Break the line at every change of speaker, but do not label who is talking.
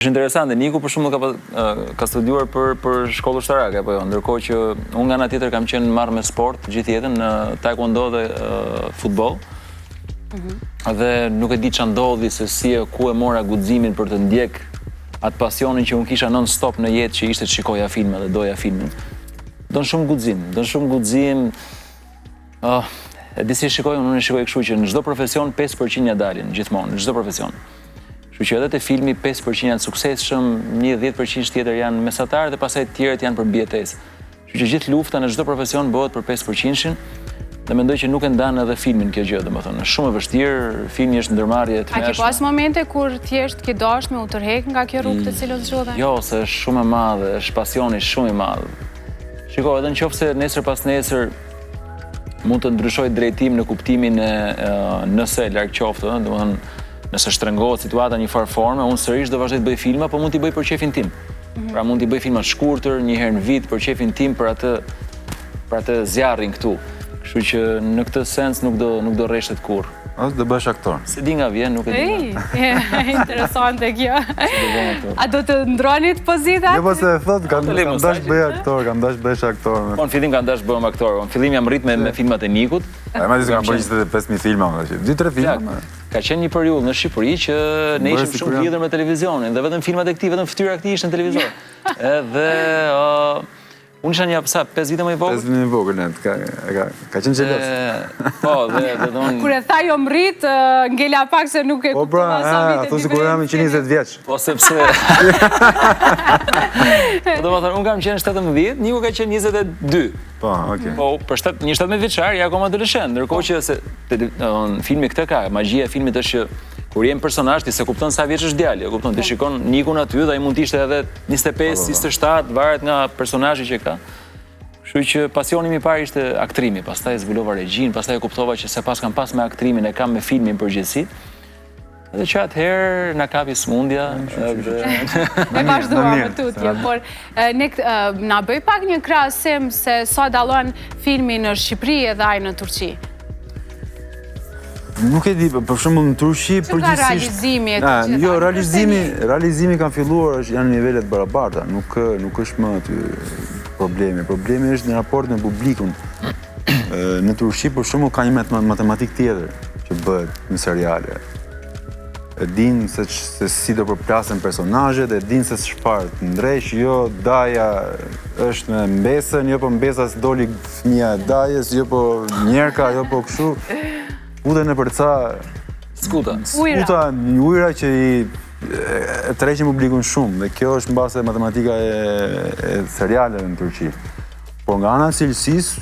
Është interesante, Niku për shembull ka ka studiuar për për shkollë ushtarake apo jo, ndërkohë që unë nga ana tjetër kam qenë marrë me sport gjithë jetën në taekwondo dhe futboll. Mm -hmm. Dhe nuk e di ça ndodhi se si e ku e mora guximin për të ndjek atë pasionin që unë kisha non stop në jetë që ishte të shikoja filma dhe doja filmin. Don shumë guxim, don shumë guxim. Oh, e di si e shikoj unë, unë e shikoj kështu që në çdo profesion 5% ja dalin gjithmonë, në çdo profesion. Kështu që edhe te filmi 5% janë të suksesshëm, një 10% tjetër janë mesatar dhe pastaj të tjerët janë për mbijetesë. Kështu që gjithë lufta në çdo profesion bëhet për 5%-shin dhe mendoj që nuk e ndan edhe filmin kjo gjë, domethënë, është shumë e vështirë, filmi është ndërmarrje e
tmerrshme. A ke pas momente kur thjesht ke dashur me u tërhek nga kjo rrugë të cilën zgjodhe?
Jo, se është shumë e madhe, është pasioni shumë i madh. Shiko, edhe në qoftë se nesër pas nesër mund të ndryshoj drejtim në kuptimin e nëse larg qoftë, ëh, domethënë nëse shtrëngohet situata në një farë forme, unë sërish do vazhdoj të bëj filma, po mund t'i bëj për qejfin tim. Mhm. Pra mund t'i bëj filma të shkurtër, një herë në vit për qejfin tim, për atë për atë zjarrin këtu. Kështu që në këtë sens nuk do nuk do rreshtet
kurrë. Ose do bëhesh
aktor. S'e di nga vjen, nuk e
di. Interesante kjo. A do të ndronit
pozitat? Jo, po se e thotë, kam dash bëj aktor, kam dash bëhesh aktor.
Po në fillim kam dash bëhem aktor, po në fillim jam rrit me me filmat e Nikut.
A ma di se kam bërë 25000 filma, më thashë. 2-3 filma.
Ka qenë një periudhë në Shqipëri që ne ishim shumë lidhur me televizionin dhe vetëm filmat e këtij, vetëm fytyra e këtij ishte në televizor. Edhe Unë isha një sa, 5 vite më i
vogël? 5 vite më i vogël, ne, ka, ka, ka qenë xheloz.
Po, dhe, dhe, dhe unë...
Kur e tha jom rrit, ngela pak se nuk e
po, pra, kuptova sa vite diferencë. Po, pra, sikur jam 120 vjeç.
Po, sepse... po, domethënë, unë kam qenë 17, Niku ka qenë 22.
Po, okej.
Po, për shtat, një 17 vjeçar, je akoma adoleshent, ndërkohë që se, te, filmi këtë ka, magjia e filmit është që kur je në personazh, ti s'e kupton sa vjeç është djali, e kupton, ti po. shikon Nikun aty dhe ai mund të ishte edhe 25, 27, varet nga personazhi që ka. Kështu që pasioni im i parë ishte aktrimi, pastaj zbulova regjinë, pastaj e kuptova që s'e paskam pas me aktrimin, e kam me filmin përgjithësi. Dhe që atëherë na kapi sëmundja.
E vazhduam më tutje, por ne na bëj pak një krahasim se sa dallon filmi në Shqipëri edhe ai në Turqi.
Nuk e di, për shembull në Turqi përgjithësisht.
Nga realizimi e të
gjitha. Jo, realizimi, realizimi kanë filluar është janë në nivele të barabarta, nuk nuk është më aty problemi. Problemi është në raport me publikun. Në Turqi për shembull ka një matematikë tjetër që bëhet në seriale. E din se, se si do përplasen personazhet, e din se çfarë të ndreq, jo daja është me mbesën, jo po mbesa s'doli fëmija e dajës, jo po njerka, jo po kështu. Futen nëpër ca
skuta.
Skuta, ujra që i e tërheqin publikun shumë dhe kjo është mbase matematika e, e serialeve në Turqi. Por nga ana e cilësisë,